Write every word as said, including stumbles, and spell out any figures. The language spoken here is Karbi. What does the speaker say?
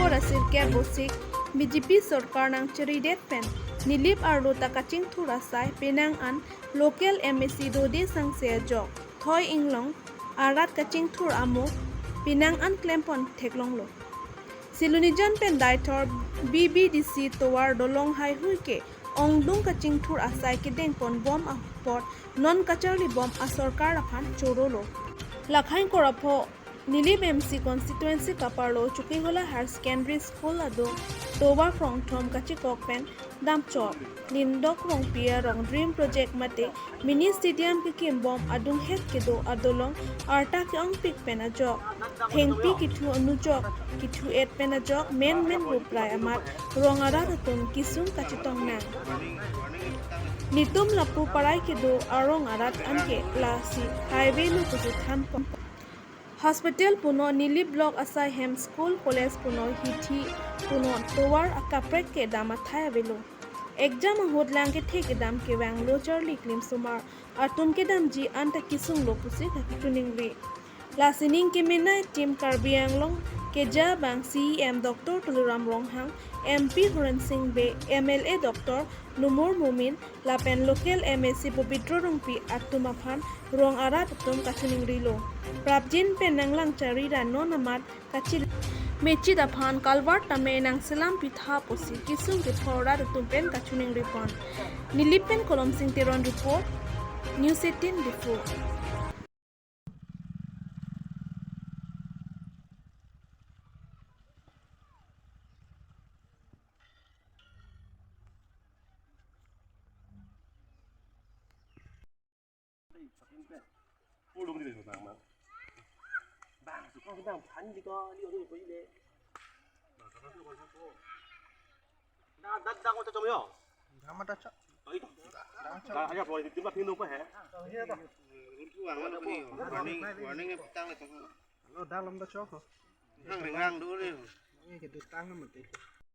Por asirkep bosik B J P sorkar nangcheridet pen Nilip arlo ta kachingthur asai penang an local M A C Dode Sangse ajok Thoi Inglong arat kachingthur amo penang an klempon theklonglo. Silonijan pen Deithor B B D C tovar dolong haihui ke ongdung kachingthur asai kedengpon bom apot non kacharli bom asorkar aphan chorolo. Lakhang korapho Nilip M C constituency kaparlo Chokihola Higher Secondary School adung tovar krongthom kachikok pen damchok. Lindok Rongpi arong Dream Project mate mini stadium kekim bom adunghet kedo adolong arta ke-ongpik pen ajok, thengpi kethu anujok kethu et pen ajok menmen buprai amat rong arat atum kesung kachetong nang. Netum lapu parai kedo arong arat anke lasi highway lo pusi thanpon. Hospital puno, Nilip block asai hem, school college puno, hithi puno tovar akaprek kedam athai avelo. Exam ahut lang kethe kedam kevanglo charli klimsomar atum kedamji anta kesunglo pusi kachiningri. Lasi ning kemenei team Karbi Anglong keja abang C E M Doctor Tuliram Ronghang, M P Horen Sing Bey, M L A Doctor Numur Momin lapen local M A C Pobitro Rongpi atum aphan rong arat atum kachiningrilo. Prapjin pen nanglang charli ra non amat kachil mechit aphan kalvar tame nangselam pitha pusi kesung kethor rat atum pen kachiningripon. Nilip pen Kolomsing Teron report, News eighteen Diphu. Bang, suka sedang pan di ko, liu tu ko ile. Dah, dah, dah, kau cakap yo. Dah, mata cak. Oh, itu. Dah, cak. Dah, aja, boleh, itu lah pintu apa, he? Iya, dah. Pintu ang, mana ni? Warning, warning ni petang ni, tong. Lo, dalam dah cak. Hang ringang dulu ni. Ini kita tangan mati.